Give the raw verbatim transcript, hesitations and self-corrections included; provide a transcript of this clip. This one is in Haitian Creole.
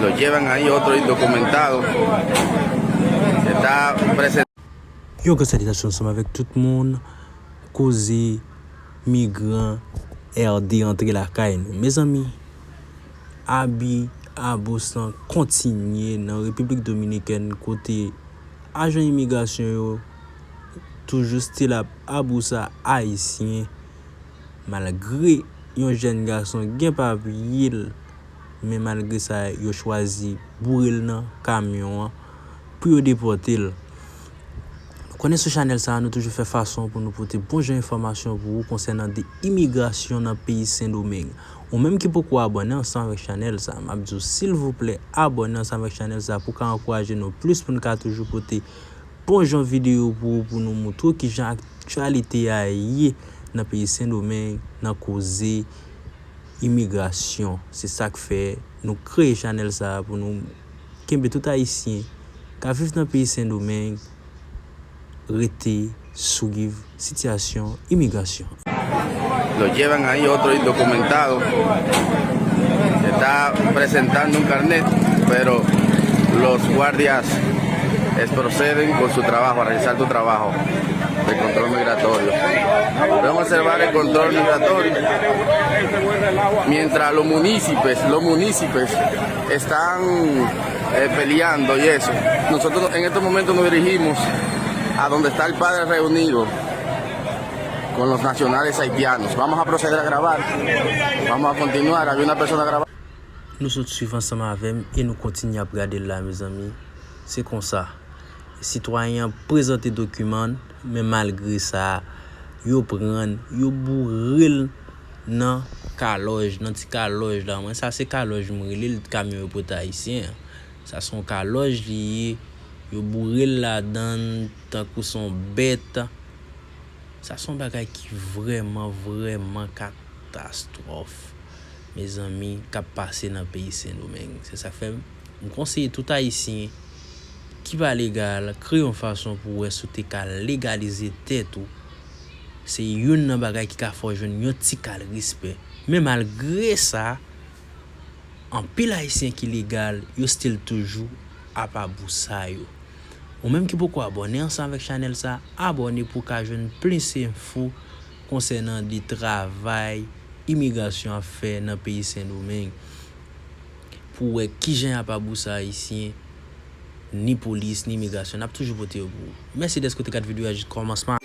Lo llevan ahí otro indocumentado. Se está presentando. Yon gran salitasyon ansanm avèk tout moun. Koze migran R D antre lakay nou. Mezanmi, abi abous lan kontinye nan Repiblik Dominikèn, kote ajan imigrasyon yo toujou still ap abousa Ayisyen, malgre yon jèn gason gen papye l, men malgre sa, yo chwazi boure l nan kamyon an pou yo depòte l. Nou konnen sou chanèl sa a, nou toujou fè fason pou nou pote bon jan enfòmasyon pou ou konsènan de imigrasyon nan peyi Sendomeng. Ou menm ki poko abòne ansanm avèk chanèl sa a, m ap di w silvouplè abòne ansanm avèk chanèl sa a pou ka ankouraje nou plis, pou nou ka toujou pote bon jan videyo pou ou, pou nou moutre w kijan aktyalite a ye nan peyi Sendomeng nan koze imigrasyon. Se sa k fè nou kreye chanèl sa a, pou nou kenbe tout Ayisyen k ap viv nan peyi Sendomeng rete swiv sitiyasyon imigrasyon. Lo llevan ahí otro indocumentado. Se está presentando un carnet, pero los guardias proceden con su trabajo, a realizar tu trabajo de control migratorio. Podemos observar el control migratorio mientras los municipios, los municipios están eh, peleando y eso. Nosotros en estos momentos nos dirigimos a donde está el padre reunido con los nacionales haitianos. Vamos a proceder a grabar. Vamos a continuar. Había una persona grabando. Nou sot swiv ansanm avè m e nou kontinye ap gade l la, mezanmi. Se konsa. Sitwayen an prezante dokiman l, men malgre sa, yo pran l, yo boure l nan kalòj, nan ti kalòj la. Mwen, sa se kalòj m rele l, kamyon yo pote Ayisyen an. Sa se yon kalòj li ye, yo boure l ladan l tankou se yon bèt. Sa se yon bagay ki vrèman, vrèman katastwòf, mezanmi, k ap pase nan peyi Sendomeng. Se sa k fè m konseye tout Ayisyen ki pa legal, kreye yon fason pou w wè si w te ka legalize tèt ou. Se youn nan bagay ki ka fè w jwenn yon ti kal respè. Men malgre sa, anpil Ayisyen ki legal, yo still toujou ap abousa yo. Ou menm ki poko abòne ansanm avèk chanèl sa, abòne pou w ka jwenn plis enfo konsènan de travay imigrasyon ap fè nan peyi Sendomeng. Pou w wè kijan y ap abousa Ayisyen, ni polis, ni imigrasyon, n ap toujou pote yo pou ou. Mèsi dèske w te gad videyo a jis kòmansman.